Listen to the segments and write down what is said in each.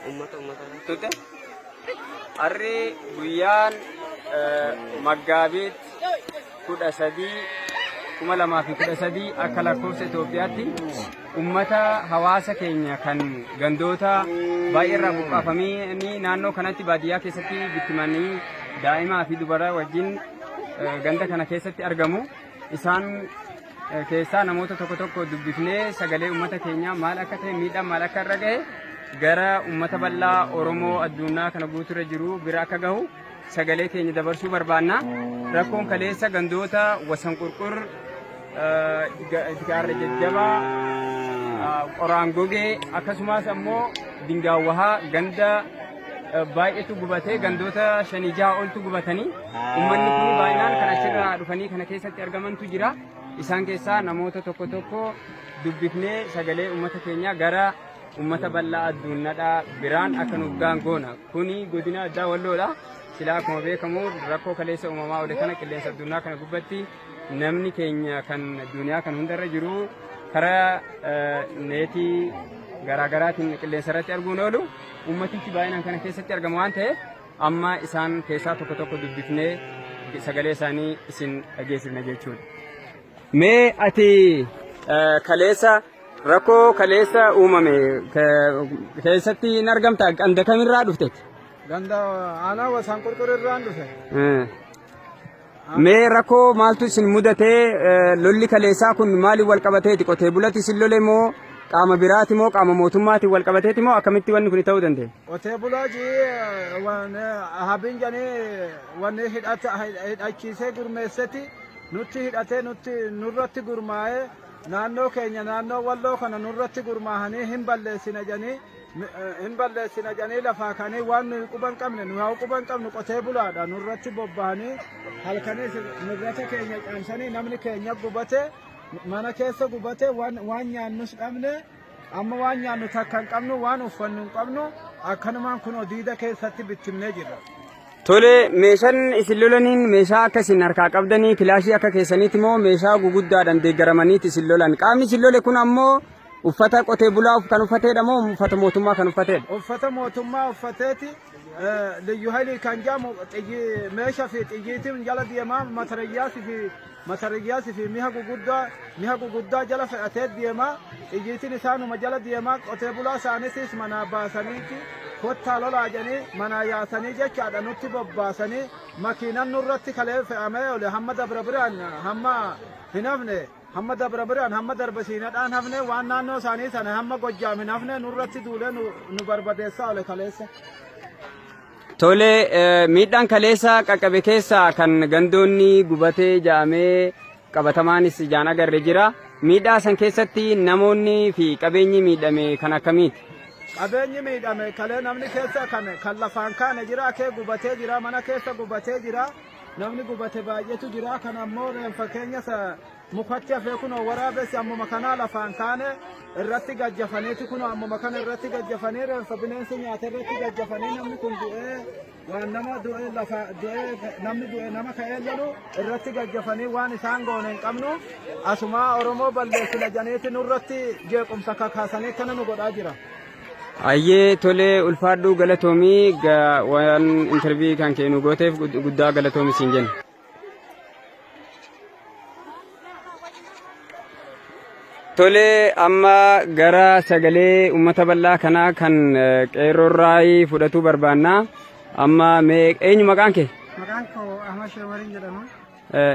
Ummata ummata. Tute. Harri guyyaan Maggaabiit 13 2013 akka lakkoofsa Itoophiyaatti ummata hawaasa keenya kan gandoota baay'eerraa buqqaafamanii naannoo kanatti baadiyyaa keessatti bittimanii daa'imaa fi dubara wajjin ganda kana keessatti argamu. Isaan keessaa namoota tokko tokko dubbifnee sagalee uummata keenyaa maal akka ta'e miidhaan maal akka irra gahe gara uummata bal'aa Oromoo addunyaa kana guuturra jiru bira akka gahu sagalee keenya dabarsuu barbaanna. Rakkoon kaleessa gandoota wasan qurqur gaarra jajjabaa qoraan gogee akkasumas ammoo dingaawwahaa ganda baay'eetu gubatee gandoota shanii jaha oltu gubatanii uummanni kun baay'inaan kan achirraa dhufanii kana keessatti argamantu jira. Isaan keessaa namoota tokko tokko dubbifnee sagalee uummata keenyaa gara uummata bal'aa addunyaadhaa biraan akka nuuf gahan goona. Kuni godina addaa Walloodha. Silaa akkuma beekamu rakkoo kaleessa uumamaa oole kana qilleensa addunyaa kana gubbatti namni keenya kan duniyaa kan hundarra jiru karaa neetii garaagaraatiin qilleensa irratti arguun oolu uummatichi baay'inaan kana keessatti argama waan ta'eef amma isaan keessaa tokko tokko dubbifnee sagalee isaanii isin dhageessifna jechuudha. Mee ati kaleessa rakkoo kaleessa uumame keessatti hin argamta ganda kamirraa dhufte? Ganda aanaa wasaan qurqur irraan dhufe. Mee rakkoo maaltu isin mudatee lolli kaleessaa kun maaliin wal qabateeti? Qotee bulati isin lole moo qaama biraati moo qaama mootummaatiin wal qabateeti moo akkamitti wanni kun ta'uu danda'e? Qotee bulaa jii habin jedhanii wanni hidhachiisee gurmeesseti nutti hidhatee nutti nurratti gurmaa'ee naannoo keenya naannoo Walloo kana nurratti gurmaahanii hin balleessina jedhanii hin balleessina jedhanii lafaa kanii waan nuyi quba hin qabne nu haa quba hin qabnu qotee bulaadha nurratti bobba'anii halkanis nurrata keenya caamsanii namni keenya gubate mana keessa gubate waan nyaannus dhabne amma waan nyaannu takka hin qabnu waan uffannu hin qabnu akkanumaan kunoo diida keessatti bittimnee jirra. Tole meeshaan isin lolaniin meeshaa akka isin harkaa qabdanii kilaashii akka keessaniiti moo meeshaa guguddaadhaan deeggaramaniiti isin lolan qaamni isin lole kun ammoo uffata qotee bulaa kan uffateedha moo uffata mootummaa kan uffateedha? Uffata mootummaa uffateeti liyyu hailii kan jedhamu meeshaa fi xiyyiitiin jala deemaa matarayyaasii fi miha guguddaa jala fe'atee deemaa xiyyiitiin isaanuma jala deemaa qotee bulaa isaaniitis manaa baasaniiti kottaa lolaa jedhanii manaa yaasanii jechaadha nutti bobbaasanii makiinan nurratti kalee fe'amee ole hamma Dabra Biraan hamma hin hafne hamma Dabra Biraan hamma Darba Siinadhaan hafne waan naannoo isaanii sana hamma Gojjaam hin hafne nurratti duulee nu barbadeessaa ole kaleessa. Tole miidhaan kaleessa qaqqabe keessaa kan gandoonni gubatee ja'amee qabatamaanis ijaan agarre jira. Miidhaa san keessatti namoonni fi qabeenyi miidhame kan akkamiiti? Qabeenyi miidhame kalee namni keessa kan lafaan kaane jira kee gubatee jira mana keessa gubatee jira namni gubate baay'eetu jira kan ammoo reenfa keenya mukatti hafee kunoo waraabessi ammuma kanaa lafaan kaane irratti gajjafaniiti kunoo ammuma kana irratti gajjafanii reenfa bineensi nyaata irratti gajjafanii namni kun du'ee waan nama du'ee lafa du'ee namni du'ee nama ka'ee jedhu irratti gajjafanii waan isaan goone hin qabnu asumaa Oromoo balleessina janiiti nurratti jeequmsa kakaasanii kana nu godhaa jira. Ayyee tolee ulfaadhuu galatoomii waan intarvii kan kee nu gooteef guddaa galatoomi siin jenna. Tole amma gara sagalee uummata bal'aa kanaa kan qeerroorraa fudhatuu barbaanna. Amma mee eenyu maqaan kee? Maqaan koo Ahmad Sheewariin jedhama.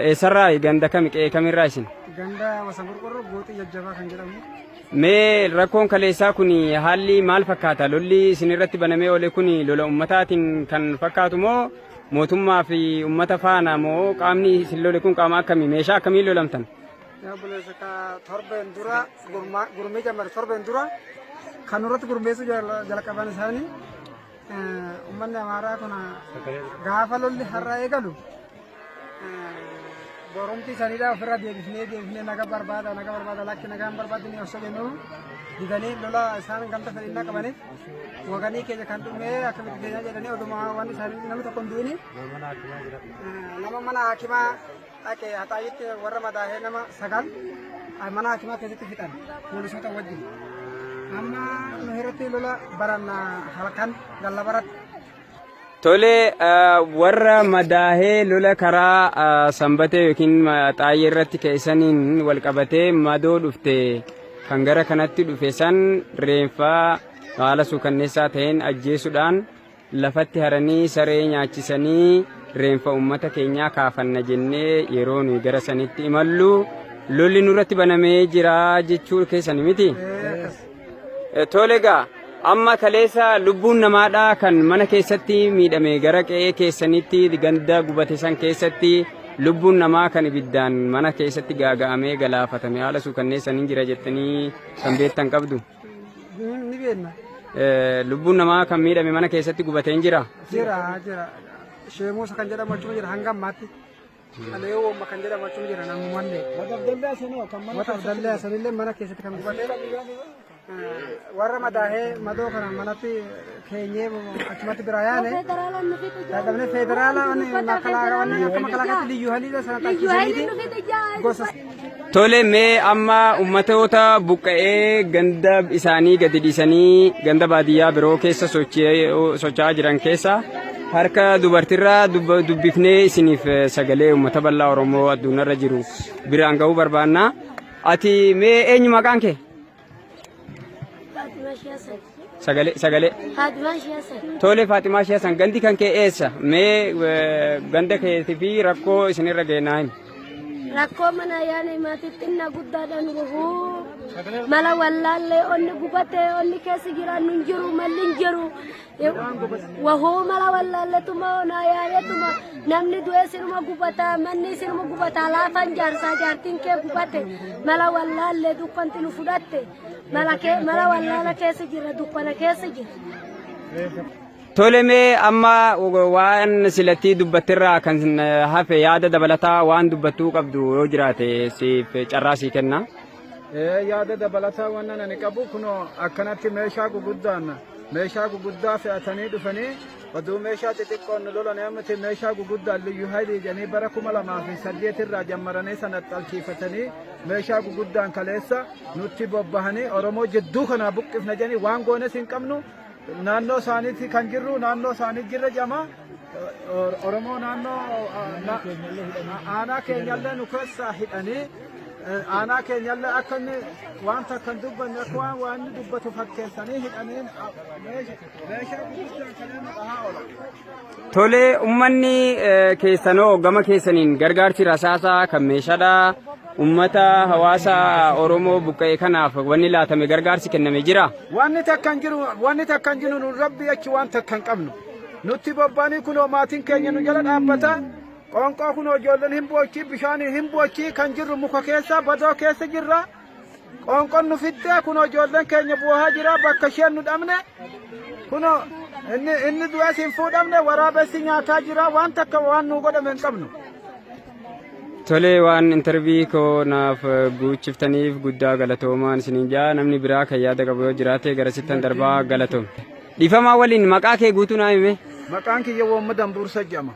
Eessarraa ganda kami qe'ee kamirraa isin? Ganda Wasan Qurqurroo Gooxii Jajjabaa kan jedhamu. Mee rakkoon kaleessaa kun haalli maal fakkaata? Lolli isin irratti banamee oole kun lola uummataatiin kan fakkaatu moo mootummaa fi uummata faana moo qaamni isin lole kun qaama akkamii? Meeshaa akkamiin lolamtan? Yaa obboleessa ka torbeen dura gurmii jammar torbeen dura kan nurratti gurmeessuu jalqaban isaanii uummanni Amaaraa kun gaafa lolli har'a eegalu boromtii isaaniidha ofirra deebifnee deebifnee naga barbaada naga barbaada lakki nagaan barbaadni osoo jennu didanii lola isaan gamta fedhinnaa qabaniif waganii keenya kan dhumee akkamitti keenya jedhanii oduma waan isaanii namni tokko hin du'ini nama mana hakimaa dhaqe Haxaayitti warra madaahee nama 9 mana hakimaa keessatti fixan poolisoota wajjin. Amma nu irratti lola baranna halkan gallabaratti. Tole, warra madaahee lola karaa Sanbatee yookiin Xaayyee irratti ka'isaniin wal qabatee madoo dhufte kan gara kanatti dhufe san reenfaa haala suukanneessaa ta'een ajjeesuudhaan lafatti haranii saree nyaachisanii reenfa uummata keenyaa kaafanna jennee yeroo nuyi gara sanitti imallu lolli nurratti banamee jira jechuu keessan miti. Tole egaa amma kaleessa lubbuun namaadhaa kan mana keessatti miidhame gara qe'ee keessanitti ganda gubate san keessatti lubbuun namaa kan ibiddaan mana keessatti gaaga'amee galaafatame haala suukanneessaniin jira jettanii kan beektan qabdu. Ni beekna. Lubbuun namaa kan miidhame mana keessatti gubatee hin jira. Jira jira. Sheemuusa kan jedhamu achuma jira hanga ammaatti. Alee Woomma kan jedhamu achuma jira namumallee. Watafdallee asinoo kan mana Watafdallee asanillee mana keessatti kan gubate. Warra madaahee madoo kana manatti keenyee achumatti biraa yaane. Dadhabne federaala wanni akka makalaakaatti liyyuu haliidha sana taasisaniiti gosa. Tole, mee amma ummatoota buqqa'ee ganda isaanii gadi dhiisanii ganda baadiyyaa biroo keessa socho'aa jiran keessa harka dubartiirraa dubbifnee isiniif sagalee uummata bal'aa Oromoo addunyaarra jiru biraan ga'uu barbaanna. Ati mee eenyu maqaan kee? Fatima Shiasan. Sagalee sagalee. Fatima Shiasan. Tole, Faatimaa Shiasan, gandi kan kee eessa? Mee ganda keetii fi rakkoo isinirra ga'e naa himi. Rakkoo mana yaane maatii xinna guddaadhaan wahuu mala wallaallee onni gubatee onni keessa jiraannu hin jiru, malli hin jiru. Wahuu mala wallaalletuma onaa yaanetuma namni du'ee sinuma gubataa, manni sinuma gubataa, laafaan jaarsaa jaartiin kee gubate mala wallaallee dukkanti nu fudhatte mala kee mala wallaala keessa jirra, dukkana keessa jirra. Tole, mee amma waan silatti dubbattirraa kan hafe yaada dabalataa waan dubbattuu qabdu yoo jiraate siif carraa sii kenna. Yaada dabalataa waan ani qabu kunoo akkanatti meeshaa guguddaan meeshaa guguddaa fe'atanii dhufanii oduu meeshaa xixiqqoon nu lolan miti, meeshaa guguddaan liyyuu hailii jedhanii bara 2008 irraa jammaranii sana xalchiifatanii meeshaa guguddaan kaleessa nutti bobbahanii Oromoo jidduu kanaa buqqifna jedhanii waan goones hin qabnu. Naannoo isaaniitti kan jirru, naannoo isaanii jirra jama Oromoo naannoo aanaa keenyallee nu keessaa hidhanii aanaa keenyallee akka inni waan takka hin dubbanne akka waan waan inni dubbatu fakkeessanii hidhanii meeshaa guguddaan kanneen nu dhahaa oolan. Tole, uummanni keessanoo gama keessaniin gargaarsi rasaasaa kan meeshaadhaa uummata hawaasa Oromoo buqqa'e kanaaf wanni laatame, gargaarsi kenname jira. Wanni takka hin jiru, wanni takka hin jiru. Nu rabbi achi waan takka hin qabnu. Nutti bobba'anii kunoo maatiin keenya nu jala dhaabbata. Qoonqoo kunoo ijoolleen hin boochi, bishaan hin boochi, kan jirru muka keessa badoo keessa jirra. Qoonqoon nu fittee kunoo ijoolleen keenya bu'aa jira, bakka isheen nu dhabne. Kunoo inni du'es hin fuudhamne, waraabessi nyaataa jira, waan takka waan nu godhame hin qabnu. Tole, waan interview koo naaf guuchiftaniif guddaa galatoomaan isiniin jaa. Namni biraa kan yaada qabu yoo jiraate garasittan darbaa, galatoom. Dhiifamaa waliin maqaa kee guutuu naa hime. Maqaan kiyya Woomma Dambuursa jedhama.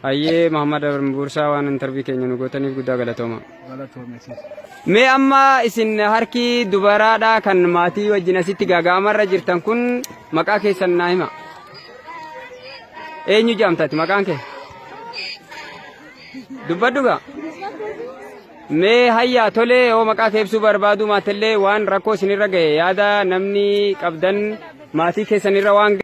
Hayyee, Muhammad Dambuursaa, waan interview keenya nu gootaniif guddaa galatooma. Galatoomesiis. Mee amma isin harki dubaraadhaa kan maatii wajjin asitti gaaga'amarra jirtan kun maqaa keessan naa hima. Eenyu jedhamtaati maqaan kee? Dubbadhu gaa. Mee hayyaa, tolee, yoo maqaa kee ibsuu barbaadu maatellee waan rakkoo isinirra gahe yaada namni qabdan maatii keessanirra waan